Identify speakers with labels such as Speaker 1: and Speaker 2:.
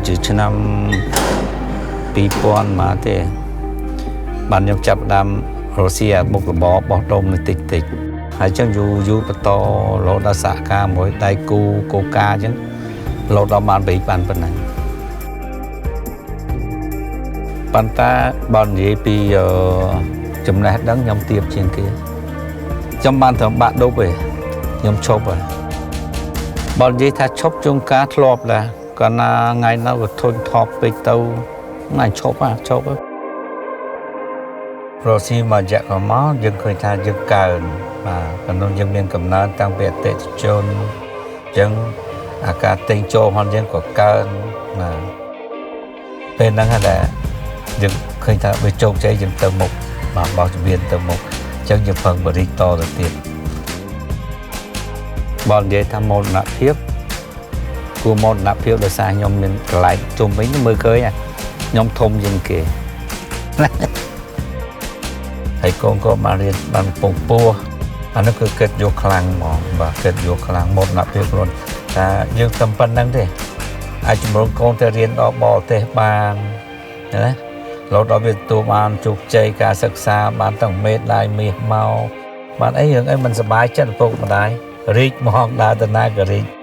Speaker 1: ជាឆ្នាំ2000មកទេបានខ្ញុំចាប់ផ្ដើមរកស៊ីអាមុខរបរបោះដុំនេះតិចតិចហើយចឹងយូរយូរបន្តរហូតដល់សហការមួយដៃគូកូកាចឹងរហូតដល់បានបបានប៉ុណ្ណឹងប៉ុន្តែបើនិយាយពីអឺចំណេះដឹងខ្ញុំទៀបជាងគេខ្ញុំបានត្រឹមបាក់ដប់ទេខ្ញុំឈប់ហើយបើនិយាយថាឈប់ជួនកាលធ្លាប់ដែរកាលណាថ្ងៃណាវាធុញថប់ពេកទៅថ្ងៃឈប់ហ่ะឈប់ហើយ រកស៊ីមួយរយៈក៏មកយើងឃើញថាយើងកើនបាទកាលនោះយើងមានកំណើនតាំងពីអតិថិជនអញ្ចឹងអាការទិញចូលរបស់យើងក៏កើនបាទពេលហ្នឹងហើយដែលយើងឃើញថាវាជោគជ័យយើងទៅមុខបាទបោះជំហានទៅមុខអញ្ចឹងយើងពឹងបរិយតទៅទៀតបើនិយាយថាមោទនភាពគួរមោទនភាពដោយសារខ្ញុំមានកន្លែងជុំវិញមើលឃើញហ่ะខ្ញុំធំជាងគេ ហើយកូនក៏បានរៀនបានពងពោះអានោះគឺគិតយកខ្លាំងហ្មងបាទគិតយកខ្លាំងមោទនភាពខ្លួនថាយើងតែប៉ុណ្្នឹងទេអាចជំរុញកូនទៅរៀនដល់បរទេសបានណារហូតដល់វាទទួលបានជោគជ័យការសិក្សាបានទាំងមេដៃមាសមកបានអីរឿងអីមិនសប្បាយចិត្តឪពុកម្ដាយរីកមកដើរទៅណាក៏រីក។